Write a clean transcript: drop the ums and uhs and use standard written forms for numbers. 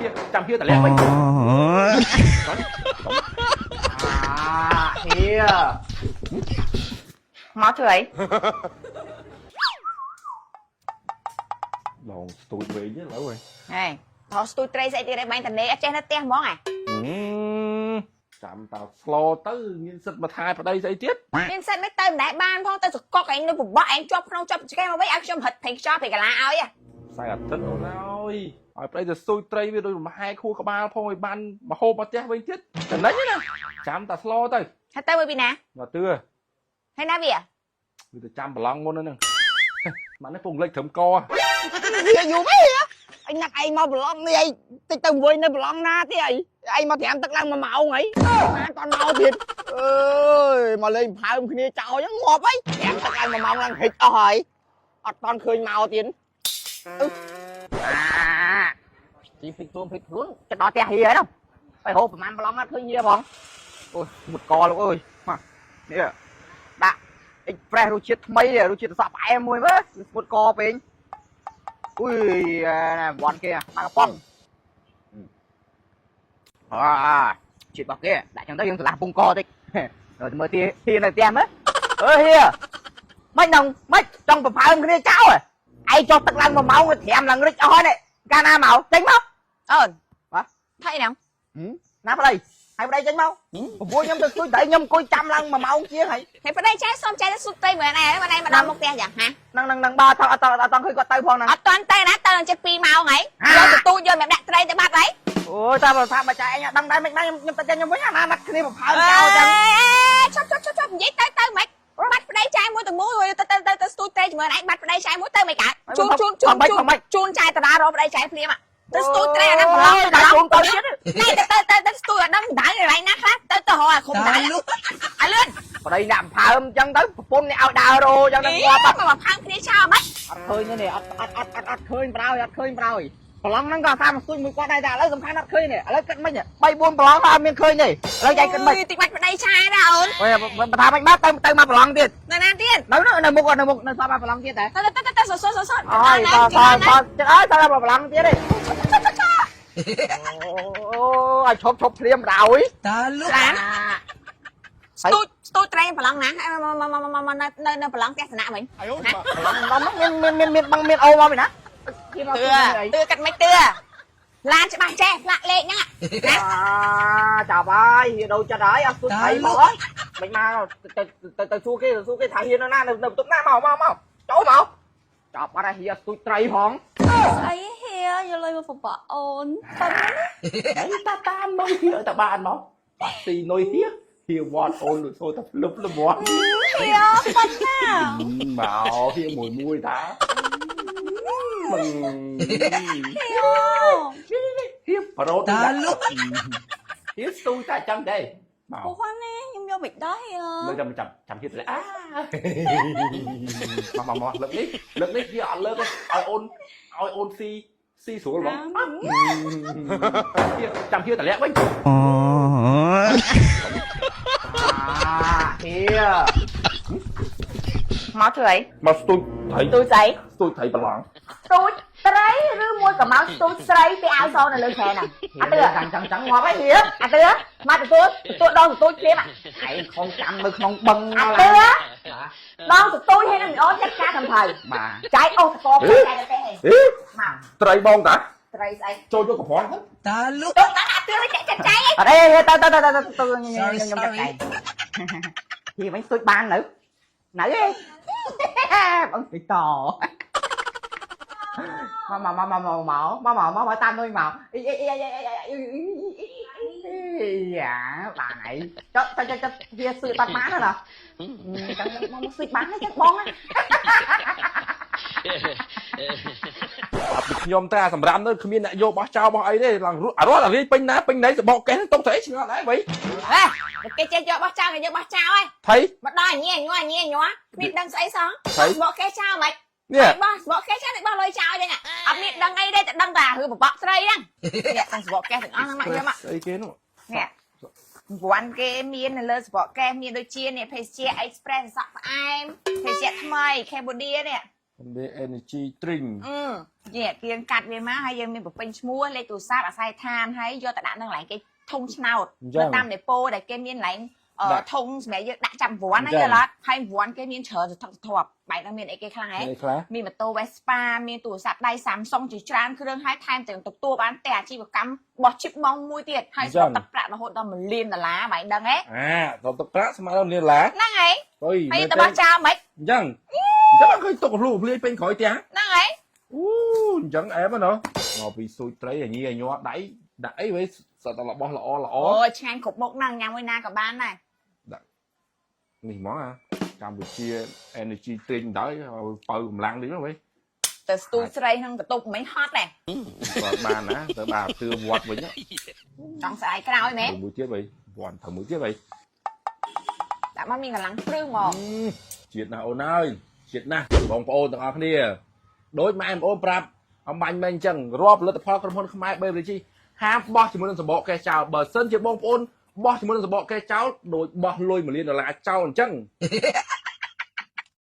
ហៀចាំហៀតម្លាក់វិញ អាហៀ មកធ្វើអី ឡងស្ទូចវិញឥឡូវហ៎ ហេថតស្ទូចត្រីស្អីទៀតឯងបាញ់តនេអត់ចេះនៅផ្ទះហ្មងហ៎ ចាំតើស្លទៅមានសិទ្ធមកថែប្តីស្អីទៀត មានសិទ្ធមិនទៅមិនដែលបានផងទៅសកកឯងនៅបបក់ឯងជាប់ក្នុងជាប់ឆ្កេះមកវិញឲ្យខ្ញុំរត់ប្រេងខ្យល់ប្រេងកាឡាឲ្យហ៎ ខ្សែអាទិត្យអូនអើយឲ្យប្តីទៅស្ទូចត្រីវាដូចមហែខួរក្បាលផងឲ្យបានមហូបមកផ្ទះវិញទៀតចំណេញណាចាំតាស្លទៅ ហើយទៅមួយពីណា មកទឿ ហើយណាវា វាទៅចាំប្រឡងមុនហ្នឹងម៉ាក់នេះពងលេចត្រឹមក ហៀយូរហីអញណាត់ឯងមកប្រឡងនេះឯងតិចទៅវិញនៅប្រឡងណាទៀតអីឯងមកត្រាំទឹកឡើង1ម៉ោងហីណាតន់មកទៀតអើយមកលេងផើមគ្នាចោលហ្នឹងងាប់ហីត្រាំទឹកឡើង1ម៉ោងឡើងហិចអស់ហើយអត់តន់ឃើញមកទៀតអឺអាជីភ្លេចខ្លួនភ្លេចខ្លួនទៅដល់ផ្ទះហៀហើយនោះទៅហូបប្រហែលប្រឡងអត់ឃើញហៀផងអូយមុតកលោកអើយមកនេះដាក់ Express រសជាតិថ្មីរសជាតិសក់ផ្អែមមួយមើលស្មុតកពេង អុយណែវ៉ាន់គេមកកំប៉ុងអាជាតិរបស់គេដាក់ចឹងទៅយើងឆ្លាស់ពងកតិចទៅមើលទីហ៊ានៅផ្ទះមើលអើហ៊ាមិននងមិនចង់ប្រផើមគ្នាចោលឯងចុះទឹកឡើង1ម៉ោងត្រាំឡើងរិចអស់ហើយនេះកាលណាមកចេញមក អូន បាទ ថៃហ្នឹង ណាប្តីហើយប្តីចេញមកព្រោះខ្ញុំទៅស្ទួយតែខ្ញុំអង្គុយចាំឡើង1ម៉ោងជាងហើយ ហើយប្តីចែសុំចែទៅស៊ុតត្រីមើលឯងមកឯងមកដល់មុខផ្ទះយ៉ាងហា នឹងនឹងនឹងបើអត់អត់អត់ឃើញគាត់ទៅផងហ្នឹង អត់តាន់ទៅណាទៅនឹងចិត្ត2ម៉ោងហីយកទៅទូចយកមកដាក់ត្រីទៅបាត់ហី អូយតាបើថាបើចែឯងដឹងដែរមិនដែរខ្ញុំទៅចេញខ្ញុំវិញអាណាណាត់គ្នាប្រផើមចោលចឹង ឈប់ឈប់ឈប់ឈប់និយាយទៅទៅមិនបាត់ប្តីចែមួយទៅមួយទៅទៅទៅទៅស្ទូចត្រីជាមួយឯងបាត់ប្តីចែមួយទៅមិនកើតជូនជូនជូនជូនជូនចែតារារកប្តីចែភ្លាមទៅស្ទូចត្រីអាហ្នឹងប្រឡង ប្រឡងទៅទៀត នេះទៅទៅទៅទៅស្ទូចអាហ្នឹងដៅកន្លែងណាខ្លះទៅទៅរកអាក្រុមដៅឲ្យលឿន ប្តីអ្នកផើមចឹងទៅប្រពន្ធអ្នកឲ្យដើររោចឹងទៅងាប់ មកមកផាំងគ្នាចោលមិន អត់ឃើញទេនេះអត់អត់អត់អត់អត់ឃើញប្រោយអត់ឃើញប្រោយប្រឡងហ្នឹងក៏តាមស្ទួយមួយគាត់ដែរតែឥឡូវសំខាន់អត់ឃើញទេឥឡូវគិតមិន3 4ប្រឡងអត់មានឃើញទេឥឡូវយាយគិតមិន តិចបាច់ប្តីឆាដែរអូន អូយបើថាមិនមកទៅទៅមកប្រឡងទៀត នៅណាទៀត នៅនៅមុខនៅមុខនៅសល់ប្រឡងទៀតតែ ទៅទៅទៅទៅសសសស អើយតតតចឹងអើយតប្រឡងទៀតទេអូឲ្យឈប់ឈប់ភ្លាមប្រោយ តាលុក ឡានស្ទូចស្ទូចត្រីប្រឡងណាមកមកមកមកនៅនៅប្រឡងផ្ទះសំណាក់វិញ ប្រឡងដល់មានមានមានមានបងមានអូមកពីណា ទឿទឿកាត់មិនទឿឡានច្បាស់ចេះផ្លាក់លេខហ្នឹងណា អាចាប់ហើយហៀដូរចិត្តហើយអត់ស្ទួយថៃមកហើយមិនមកទៅទៅទៅសួរគេទៅសួរគេថាហៀនៅណានៅនៅបន្ទប់ណាមកមកមកចូលមកចាប់បាត់ហើយហៀអត់ស្ទួយត្រីផង ស្អីហៀយកលុយមកបបអូនប៉ណ្ណា ហើយតាតាមនុយហៀឲ្យតាបានមកបាក់ស៊ីនុយហៀហៀវត្តអូនលុយសូតាភ្លឹបលមាត់ ហៀប៉ុណ្ណា មកហៀមួយមួយតាមិន ហៀ ហៀប្រូត តាលុក ហៀស្ទូចតែចាំដែរមក អូហ្នឹងខ្ញុំយកមិនដល់ហៀ លើចាំចាំចាំហៀទៅអាមកមកមកលើកនេះលើកនេះហៀអត់លើកទេឲ្យអូនឲ្យអូនស៊ីស៊ីស្រួលហ្មងហៀចាំហៀតម្លាក់វិញ អាហៀ មកធ្វើអី មកស្ទូចត្រី ស្ទូចស្អី ស្ទូចត្រីប្រឡង ស្ទូចត្រីឬមួយក៏មកស្ទូចស្រីពីអាវសនៅលើខែហ្នឹងអត់ទឿ ចាំចាំចាំងាប់ហើយហៀ អត់ទឿមកទទួលទទួលដងស្ទូចភ្លាម ឯងខំចាំនៅក្នុងបឹង អត់ទឿដងស្ទូចឲ្យនឹងអូនចាត់ការធ្វើត្រូវ បាទ ចែកអូសកបចែកទៅទេ ហេ មក ត្រីបងតា ត្រីស្អី ចូលយកកំប៉ុងទៅ តាលុក ទៅដល់អត់ទឿចាក់ចាត់ចែក អត់អីទៅទៅទៅទៅទៅខ្ញុំចាក់ឯងហៀវិញស្ទួយបាននៅនៅទេបងស្ទួយតមកមកមកមកមកមកមកមកតាមនុយមកអីអីអីអីអីយ៉ាបានអីចុះចុះចុះវាស្ទួយបាត់បានណាចឹងមកស្ទួយបានចឹងបង អត់ពីខ្ញុំតែអាសម្រាប់នៅគ្មានអ្នកយកបោះចោលបោះអីទេឡើងរត់អារត់អារាយពេញណាពេញណៃសបកកេះតុកទៅអីឆ្ងល់ដែរវិញ ហេគេចេះយកបោះចោលគេយកបោះចោលហ៎ ថៃ មកដល់ញ៉ែញ័រញ៉ែញ័រគ្មានដឹងស្អីសោះ ថៃ ស្បកគេចោលមិន នេះ បោះស្បកគេចោលបោះលុយចោលហ្នឹងអត់មានដឹងអីទេតែដឹងតែរឿងបបកត្រីហ្នឹងនេះទាំងស្បកកេះទាំងអស់ហ្នឹងមកយកមក ស្អីគេនោះ នេះវ៉ាន់គេមាននៅលើស្បកកេះមានដូចជានេះភេសជ្ជៈ Express សក់ផ្អែមភេសជ្ជៈថ្មី Cambodia នេះ វា energy drink។ អឺយេគៀងកាត់វាមកហើយយើងមានបំពេញឈ្មោះលេខទូរស័ព្ទអាស័យដ្ឋានហើយយកទៅដាក់នៅកន្លែងគេធុងឆ្នោត អញ្ចឹង នៅតាមដេប៉ូដែលគេមានកន្លែង ដាក់ ធុងសម្រាប់យើងដាក់ចាំវ័ន អញ្ចឹង ណាយល់អត់ហើយវ័នគេមានច្រើនសន្ធឹកសន្ធាប់បែកហ្នឹងមានអីគេខ្លះហ៎ នេះខ្លះ មានម៉ូតូ Vespa មានទូរស័ព្ទដៃ Samsung ជាច្រើនគ្រឿងហើយថែមទាំងទទួលបានផ្ទះអាជីវកម្មបោះជីបម៉ងមួយទៀតហើយស្រុកទឹកប្រាក់រហូតដល់1លានដុល្លារបែកដឹងហ៎ អាដល់ទឹកប្រាក់ស្មើដល់លានដុល្លារ ហ្នឹងហើយ អុយ ហើយទៅបោះចោលមិន អញ្ចឹងអញ្ចឹងអត់ឃើញទុកភ្លូភ្លាយពេញក្រោយផ្ទះ ហ្នឹងហើយ អូអញ្ចឹងអែមណាមកពីសួចត្រីឲ្យញីឲ្យញ័រដៃដាក់អីវិញសត្វតែរបស់ល្អល្អ អូយឆ្ងាញ់គ្រប់មុខហ្នឹងញ៉ាំមួយណាក៏បានដែរ នេះហ្មងអាកម្ពុជា energy drink ដល់ឲ្យបើកម្លាំងនេះវិញ ទៅស្ទូចស្រីក្នុងបន្ទប់មិនហត់ដែរ គាត់បានណាទៅបាទទឿវត្តវិញ ចង់ស្អែកក្រោយមែន មួយទៀតវិញវត្តត្រូវមួយទៀតវិញ ដាក់មកមានកម្លាំងព្រឺហ្មង ជាតិណាស់អូនអើយជាតិណាស់បងប្អូនទាំងអស់គ្នាដូចម៉ែបងប្អូនប្រាប់អំបញ្ញមែនអញ្ចឹងរាល់ផលិតផលក្រុមហ៊ុនខ្មែរ Beverage ហាមបោះជាមួយនឹងសបកកេះចោលបើសិនជាបងប្អូនបោះជាមួយនឹងសបកកេះចោលដូចបោះលុយ1លានដុល្លារចោលអញ្ចឹង។